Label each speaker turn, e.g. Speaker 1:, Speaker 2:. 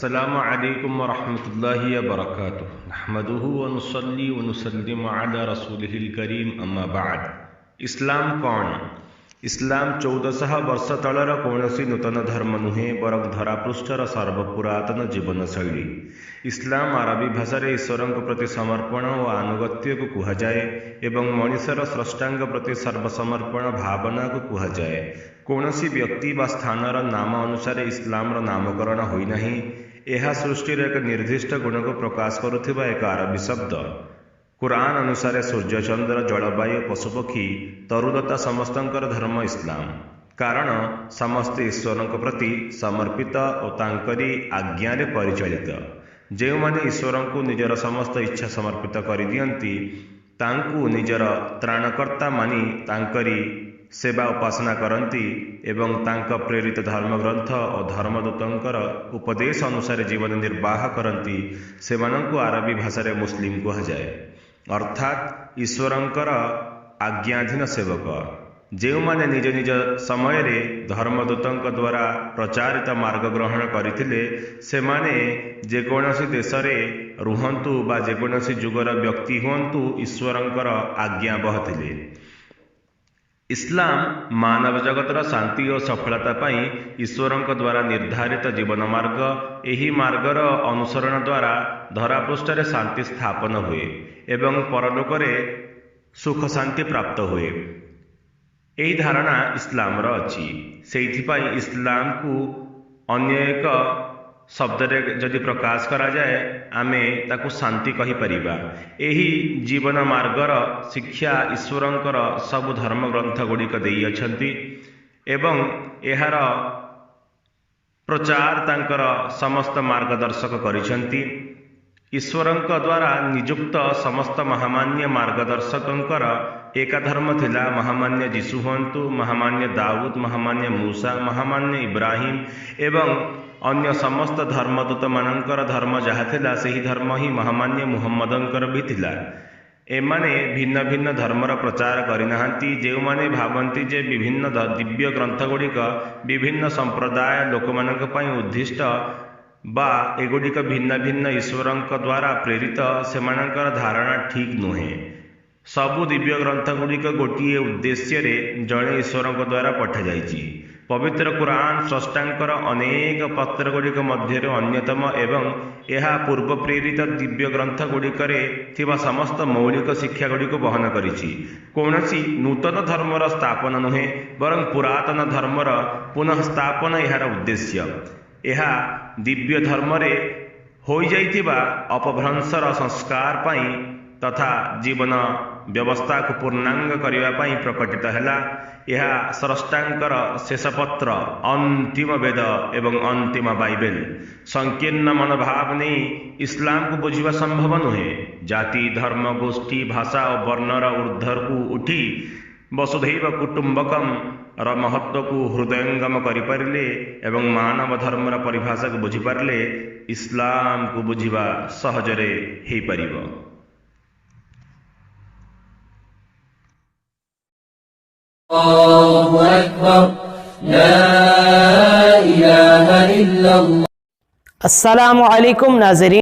Speaker 1: السلام عليكم ورحمة الله وبركاته. نحمده ونصلي ونسلم على رسوله الكريم. أما بعد. ଇସଲାମ କ'ଣ? ଇସଲାମ 1400 ବର୍ଷ ତଳର କୌଣସି ନୂତନ ଧର୍ମ ନୁହେଁ, ବରଂ ଧରାପୃଷ୍ଠର ସର୍ବପୁରାତନ ଜୀବନଶୈଳୀ। ଇସଲାମ ଆରବୀ ଭାଷାରେ ଈଶ୍ୱରଙ୍କ ପ୍ରତି ସମର୍ପଣ ଓ ଆନୁଗତ୍ୟକୁ କୁହାଯାଏ ଏବଂ ମଣିଷର ସ୍ରଷ୍ଟାଙ୍କ ପ୍ରତି ସର୍ବସମର୍ପଣ ଭାବନାକୁ କୁହାଯାଏ। କୌଣସି ବ୍ୟକ୍ତି ବା ସ୍ଥାନର ନାମ ଅନୁସାରେ ଇସଲାମର ନାମକରଣ ହୋଇନାହିଁ। ଏହା ସୃଷ୍ଟିର ଏକ ନିର୍ଦ୍ଦିଷ୍ଟ ଗୁଣକୁ ପ୍ରକାଶ କରୁଥିବା ଏକ ଆରବୀ ଶବ୍ଦ। କୁରଆନ ଅନୁସାରେ ସୂର୍ଯ୍ୟ, ଚନ୍ଦ୍ର, ଜଳବାୟୁ, ପଶୁପକ୍ଷୀ, ତରୁଲତା ସମସ୍ତଙ୍କର ଧର୍ମ ଇସଲାମ। କାରଣ ସମସ୍ତେ ଈଶ୍ୱରଙ୍କ ପ୍ରତି ସମର୍ପିତ ଓ ତାଙ୍କରି ଆଜ୍ଞାରେ ପରିଚାଳିତ। ଯେଉଁମାନେ ଈଶ୍ୱରଙ୍କୁ ନିଜର ସମସ୍ତ ଇଚ୍ଛା ସମର୍ପିତ କରିଦିଅନ୍ତି, ତାଙ୍କୁ ନିଜର ତ୍ରାଣକର୍ତ୍ତା ମାନି ତାଙ୍କରି ସେବା ଉପାସନା କରନ୍ତି ଏବଂ ତାଙ୍କ ପ୍ରେରିତ ଧର୍ମଗ୍ରନ୍ଥ ଓ ଧର୍ମଦୂତଙ୍କର ଉପଦେଶ ଅନୁସାରେ ଜୀବନ ନିର୍ବାହ କରନ୍ତି, ସେମାନଙ୍କୁ ଆରବୀ ଭାଷାରେ ମୁସଲିମ କୁହାଯାଏ, ଅର୍ଥାତ୍ ଈଶ୍ୱରଙ୍କର ଆଜ୍ଞାଧୀନ ସେବକ। ଯେଉଁମାନେ ନିଜ ନିଜ ସମୟରେ ଧର୍ମଦୂତଙ୍କ ଦ୍ୱାରା ପ୍ରଚାରିତ ମାର୍ଗ ଗ୍ରହଣ କରିଥିଲେ, ସେମାନେ ଯେକୌଣସି ଦେଶରେ ରୁହନ୍ତୁ ବା ଯେକୌଣସି ଯୁଗର ବ୍ୟକ୍ତି ହୁଅନ୍ତୁ, ଈଶ୍ୱରଙ୍କର ଆଜ୍ଞାବହ ଥିଲେ। ଇସଲାମ ମାନବ ଜଗତର ଶାନ୍ତି ଓ ସଫଳତା ପାଇଁ ଈଶ୍ୱରଙ୍କ ଦ୍ୱାରା ନିର୍ଦ୍ଧାରିତ ଜୀବନ ମାର୍ଗ। ଏହି ମାର୍ଗର ଅନୁସରଣ ଦ୍ୱାରା ଧରାପୃଷ୍ଠରେ ଶାନ୍ତି ସ୍ଥାପନ ହୁଏ ଏବଂ ପରଲୋକରେ ସୁଖ ଶାନ୍ତି ପ୍ରାପ୍ତ ହୁଏ, ଏହି ଧାରଣା ଇସଲାମର ଅଛି। ସେଇଥିପାଇଁ ଇସଲାମକୁ ଅନ୍ୟ ଏକ ଶବ୍ଦରେ ଯଦି ପ୍ରକାଶ କରାଯାଏ, ଆମେ ତାକୁ ଶାନ୍ତି କହିପାରିବା। ଏହି ଜୀବନ ମାର୍ଗର ଶିକ୍ଷା ଈଶ୍ୱରଙ୍କର ସବୁ ଧର୍ମଗ୍ରନ୍ଥ ଗୁଡ଼ିକ ଦେଇଅଛନ୍ତି ଏବଂ ଏହାର ପ୍ରଚାର ତାଙ୍କର ସମସ୍ତ ମାର୍ଗଦର୍ଶକ କରିଛନ୍ତି। ଈଶ୍ୱରଙ୍କ ଦ୍ୱାରା ନିଯୁକ୍ତ ସମସ୍ତ ମହାମାନ୍ୟ ମାର୍ଗଦର୍ଶକଙ୍କର ଏକା ଧର୍ମ ଥିଲା। ମହାମାନ୍ୟ ଯୀଶୁ ହୁଅନ୍ତୁ, ମହାମାନ୍ୟ ଦାଉଦ, ମହାମାନ୍ୟ ମୂଷା, ମହାମାନ୍ୟ ଇବ୍ରାହିମ ଏବଂ ଅନ୍ୟ ସମସ୍ତ ଧର୍ମଦୂତମାନଙ୍କର ଧର୍ମ ଯାହା ଥିଲା, ସେହି ଧର୍ମ ହିଁ ମହାମାନ୍ୟ ମୁହମ୍ମଦଙ୍କର ବି ଥିଲା। ଏମାନେ ଭିନ୍ନ ଭିନ୍ନ ଧର୍ମର ପ୍ରଚାର କରିନାହାନ୍ତି। ଯେଉଁମାନେ ଭାବନ୍ତି ଯେ ବିଭିନ୍ନ ଦିବ୍ୟ ଗ୍ରନ୍ଥଗୁଡ଼ିକ ବିଭିନ୍ନ ସମ୍ପ୍ରଦାୟ ଲୋକମାନଙ୍କ ପାଇଁ ଉଦ୍ଦିଷ୍ଟ ବା ଏଗୁଡ଼ିକ ଭିନ୍ନ ଭିନ୍ନ ଈଶ୍ୱରଙ୍କ ଦ୍ୱାରା ପ୍ରେରିତ, ସେମାନଙ୍କର ଧାରଣା ଠିକ୍ ନୁହେଁ। ସବୁ ଦିବ୍ୟ ଗ୍ରନ୍ଥଗୁଡ଼ିକ ଗୋଟିଏ ଉଦ୍ଦେଶ୍ୟରେ ଜଣେ ଈଶ୍ୱରଙ୍କ ଦ୍ୱାରା ପଠାଯାଇଛି। ପବିତ୍ର କୁରଆନ ସ୍ରଷ୍ଟାଙ୍କର ଅନେକ ପତ୍ରଗୁଡ଼ିକ ମଧ୍ୟରୁ ଅନ୍ୟତମ ଏବଂ ଏହା ପୂର୍ବ ପ୍ରେରିତ ଦିବ୍ୟ ଗ୍ରନ୍ଥଗୁଡ଼ିକରେ ଥିବା ସମସ୍ତ ମୌଳିକ ଶିକ୍ଷାଗୁଡ଼ିକୁ ବହନ କରିଛି। କୌଣସି ନୂତନ ଧର୍ମର ସ୍ଥାପନ ନୁହେଁ, ବରଂ ପୁରାତନ ଧର୍ମର ପୁନଃସ୍ଥାପନ ଏହାର ଉଦ୍ଦେଶ୍ୟ। ଏହା ଦିବ୍ୟ ଧର୍ମରେ ହୋଇଯାଇଥିବା ଅପଭ୍ରଂଶର ସଂସ୍କାର ପାଇଁ ତଥା ଜୀବନ ବ୍ୟବସ୍ଥାକୁ ପୂର୍ଣ୍ଣାଙ୍ଗ କରିବା ପାଇଁ ପ୍ରକଟିତ ହେଲା। ଏହା ସ୍ରଷ୍ଟାଙ୍କର ଶେଷ ପତ୍ର, ଅନ୍ତିମ ବେଦ ଏବଂ ଅନ୍ତିମ ବାଇବେଲ। ସଂକୀର୍ଣ୍ଣ ମନୋଭାବ ନେଇ ଇସଲାମକୁ ବୁଝିବା ସମ୍ଭବ ନୁହେଁ। ଜାତି, ଧର୍ମ, ଗୋଷ୍ଠୀ, ଭାଷା ଓ ବର୍ଣ୍ଣର ଉର୍ଦ୍ଧ୍ୱକୁ ଉଠି ବସୁଧୈବ କୁଟୁମ୍ବକମ୍ ର ମହତ୍ଵକୁ ହୃଦୟଙ୍ଗମ କରିପାରିଲେ ଏବଂ ମାନବ ଧର୍ମର ପରିଭାଷାକୁ ବୁଝିପାରିଲେ ଇସଲାମକୁ ବୁଝିବା ସହଜରେ ହେଇପାରିବ।
Speaker 2: الله أكبر، لا إله إلا الله.
Speaker 3: अस्सलाम वालेकुम नाजरीन।